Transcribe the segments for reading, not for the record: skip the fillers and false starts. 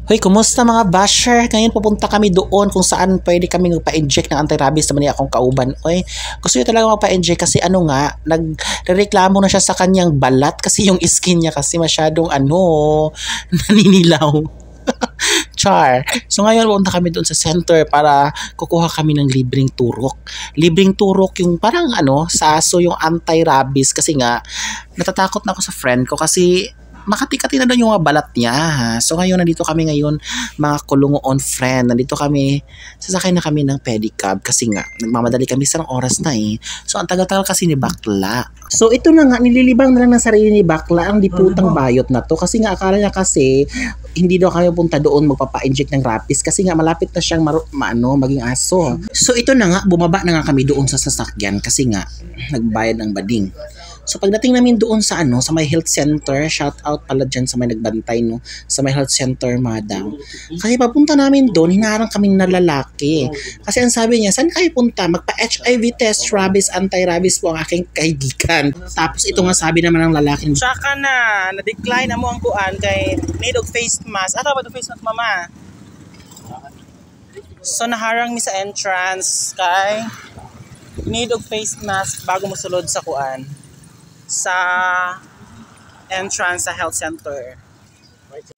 Hoy, kumusta mga basher? Ngayon pupunta kami doon kung saan pwede kami magpa-inject ng anti-rabies naman niya akong kauban. Oy, gusto niya talaga magpa-inject kasi ano nga, nagreklamo na siya sa kanyang balat kasi yung skin niya kasi masyadong naninilaw. Char. So ngayon pupunta kami doon sa center para kukuha kami ng libreng turok. Libreng turok yung parang saso yung anti-rabies kasi nga natatakot na ako sa friend ko kasi makati-kati na doon yung mga balat niya. So ngayon, nandito kami ngayon, mga kulungoon friend. Nandito kami, sasakay na kami ng pedicab kasi nga, nagmamadali kami sa oras na eh. So ang tagal-tagal kasi ni bakla. So ito na nga, nililibang na lang ng sarili ni bakla ang diputang bayot na to. Kasi nga, akala niya kasi, hindi daw kami punta doon magpapa-inject ng rabies kasi nga malapit na siyang maging aso. So ito na nga, bumaba na nga kami doon sa sasakyan kasi nga, nagbayad ng bading. So pagdating namin doon sa sa may health center, shout out pala dyan sa may nagbantay sa may health center madam. Kasi papunta namin doon, hinaharang kami na lalaki. Kasi ang sabi niya, saan kayo punta? Magpa-HIV test, rabies, anti-rabies po ang aking kaibigan. Tapos ito nga sabi naman ng lalaki. Tsaka na-decline mo ang kuan kay need of face mask. Ato ba ito face mask mama? So naharang mi sa entrance kay need of face mask bago mo sulod sa kuan. Sa entrance sa health center.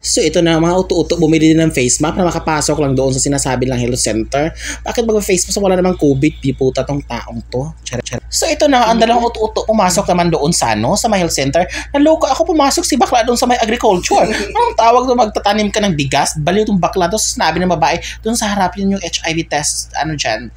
So ito na mga uto-uto, bumili din ng face mask na makapasok lang doon sa sinasabi lang health center. Bakit mag-face mask? Wala namang COVID, piputa tong taong to. So ito na, ang dalawang uto-uto pumasok naman doon sa sa may health center. Naloko ako, pumasok si bakla doon sa may agriculture. Anong tawag doon, magtatanim ka ng bigas? Baliw tong bakla doon, sinabi ng babae doon sa harap yun yung HIV test, dyan,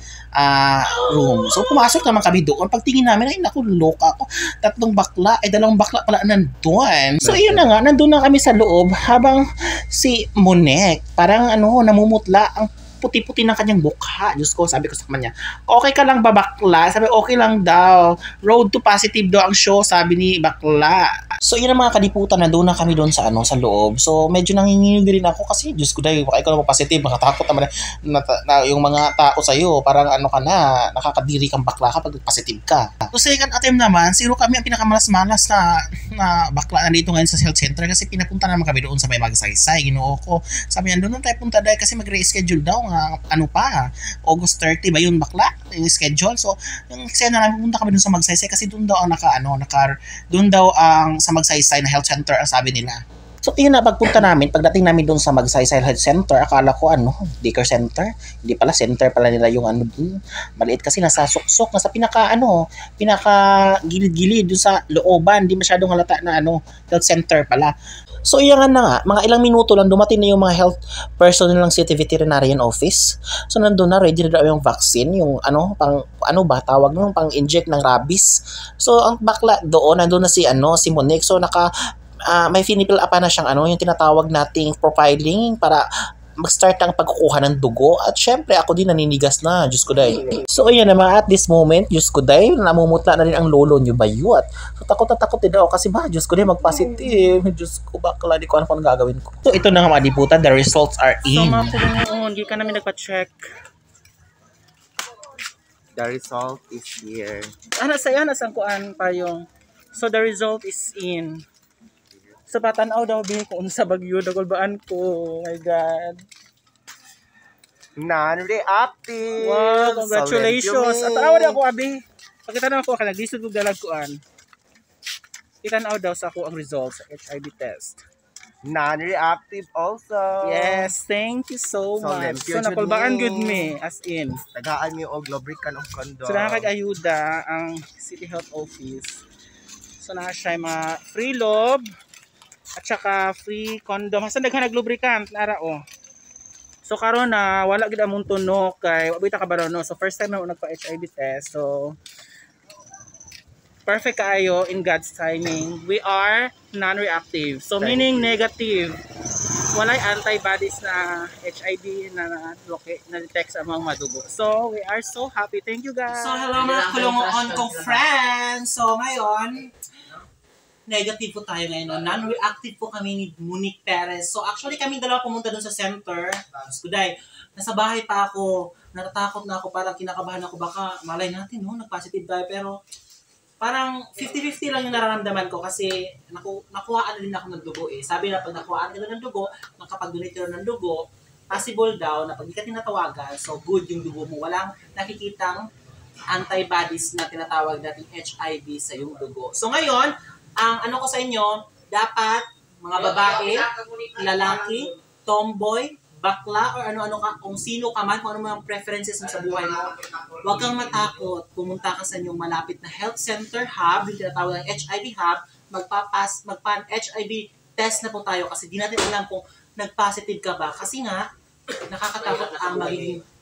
room. So pumasok naman kami doon. Pagtingin namin, ay naku, loka ako. Tatlong bakla, ay dalawang bakla pala nandun. So yun na nga, nandun na kami sa loob habang si Monek, parang namumutla ang puti-puti ng kanyang mukha. Diyos ko, sabi ko sa kanya, okay ka lang ba bakla? Sabi, okay lang daw. Road to positive daw ang show, sabi ni bakla. So yun ang mga kadiputan, nandun na kami doon sa sa loob. So medyo nanginginig rin ako kasi Diyos ko dahil baka ikaw na positive, makatakot naman na yung mga tao sa'yo, parang ka na, nakakadiri kang bakla kapag positive ka. So second attempt naman, zero kami ang pinakamalas-malas na bakla na dito ngayon sa health center kasi pinapunta naman kami doon sa may Magsaysay. Ginoo ko. Sabi niya, doon tayo punta dahil kasi mag-reschedule daw nga, August 30 ba yun bakla? Yung schedule. So, yung eksena namin, punta kami doon sa Magsaysay kasi doon daw ang doon daw ang sa Magsaysay na health center ang sabi nila. So, yun na, pagpunta namin, pagdating namin doon sa Magsaysay Health Center, akala ko, daycare center. Hindi pala, center pala nila yung maliit kasi nasa suksok, nasa pinaka gilid-gilid doon sa looban, hindi masyadong halata na health center pala. So, iyan na nga, mga ilang minuto lang, dumating na yung mga health personnel ng City Veterinarian Office. So, nandun na, ready na daw yung vaccine, yung tawag nung pang-inject ng rabies. So, ang bakla doon, nandun na si Monique. So, may finipil pa na siyang yung tinatawag nating profiling para mag-start ang pagkukuha ng dugo. At syempre, ako din naninigas na. Diyos ko dahi. So, ayan naman, at this moment, Diyos ko dahi, namumutla na rin ang lolo niyo bayuat. So, takot na takot din ako kasi Diyos ko dahi, mag-positive. Diyos ko, bakla, di ko ano gagawin ko. So, ito na nga mga diputan, the results are in. So, mga kulungoon, hindi ka namin nagpa-check. The result is here. Nasaan kuan pa yung... So, the result is in. So, patanaw daw kung sa bagyo, dagulbaan ko. Oh my God. Non-reactive. Wow, congratulations. At tanaw daw ako, abi. Pagkita naman ko, nag-lisod ko dalagkuan. Itanaw daw sa ako ang results sa HIV test. Non-reactive also. Yes, thank you so much. So, nakulbaan good me, as in. Tagaan mo og lubricant of condom. So, nakakag-ayuda ang City Health Office. So, na siya mga free lob at saka free condom. Hasta nag-lubricant, nara So, karon na, wala gid among tunok kay wabita ka ba no? So, first time na nagpa-HIV test. So, perfect kaayo in God's timing. We are non-reactive. So, meaning negative. Walay antibodies na HIV na detect sa mga madugo. So, we are so happy. Thank you, guys. So, hello mga kulungoon kong friends. So, ngayon, negative po tayo ngayon. Non-reactive po kami ni Monique Perez. So, actually, kami dalawa pumunta dun sa center. Kuday, nasa bahay pa ako. Natatakot na ako. Parang kinakabahan ako. Baka malay natin, nag-positive tayo. Pero, parang 50-50 lang yung nararamdaman ko kasi nakuhaan na din ako ng dugo eh. Sabi na pag nakuhaan ka na ng dugo, nakapag-donate ka na ng dugo, possible daw na pag di ka tinatawagan, so good yung dugo mo. Walang nakikitang antibodies na tinatawag natin HIV sa yung dugo. So ngayon, ang ano ko sa inyo, dapat mga babae, lalaki, tomboy, bakla, or ano-ano ka, kung sino ka man, kung ano mga preferences mo sa buhay mo, huwag kang matakot. Pumunta ka sa inyong malapit na health center hub, yung tinatawag ng HIV hub, magpa-HIV test na po tayo kasi di natin alam kung nag-positive ka ba. Kasi nga, nakakatakot ang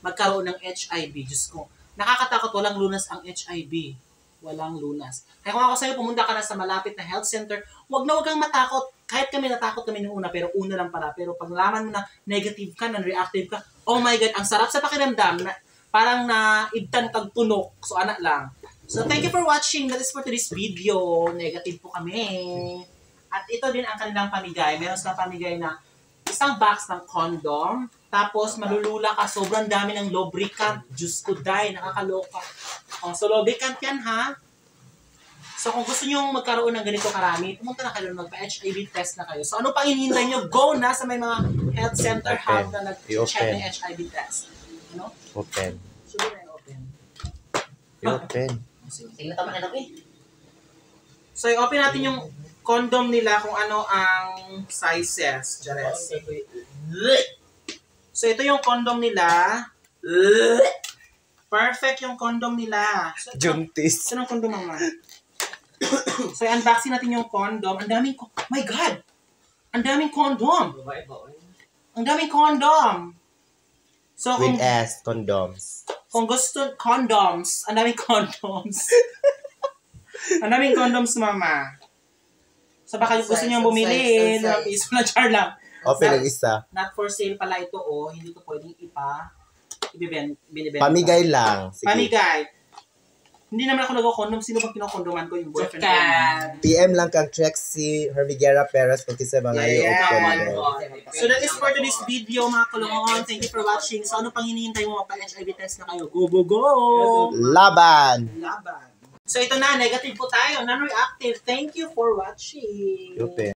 magkaroon ng HIV. Diyos ko, nakakatakot, walang lunas ang HIV. Walang lunas. Kaya kung ako sa'yo, pumunta ka na sa malapit na health center, huwag kang matakot. Kahit kami natakot kami nung una, pero una lang pala. Pero pag nalaman mo na negative ka, non-reactive ka, oh my God, ang sarap sa pakiramdam. Parang naibtan kag tunok. So, anak lang. So, thank you for watching. That is for today's video. Negative po kami. At ito din ang kanilang pamigay. Meron silang pamigay na isang box ng condom. Tapos, malulula ka. Sobrang dami ng lubricant. Diyos ko, dahil nakakaloka. Oh, so, lubricant yan, ha? So, kung gusto nyo magkaroon ng ganito karami, pumunta na kayo, magpa-HIV test na kayo. So, ano pang hinihintay nyo? Go na sa may mga health center hub na nag-check ng HIV test. Ano? Open. Siguro na open. I-open. Tingnan tama na eh. So, i-open natin yung condom nila kung ano ang sizes. Jares. So, ito yung condom nila. Perfect yung condom nila. So, Juntis. ito yung condom, mama. So, unboxing natin yung condom. Ang daming, my God! Ang daming condom! Ang daming condom! So, With S, condoms. kung gusto, condoms. Ang daming condoms. Ang daming condoms, mama. So, baka gusto niyo bumili. Ng piso na char lang. Open ang isa. Not for sale pala ito, oh. Hindi ko pwedeng binibenta. Pamigay lang. Sige. Pamigay. Hindi naman ako nag-condom. Sino bang kinokondoman ko? Yung boyfriend ko. PM lang kang Trexie Hermiguera Perez kung kisa mga So that is for today's video, mga kulungon. Thank you for watching. So ano pang hinihintay mo? Pa-HIV test na kayo. Go, go, go! Laban! Laban. So ito na, negative po tayo. Non-reactive. Thank you for watching. Open.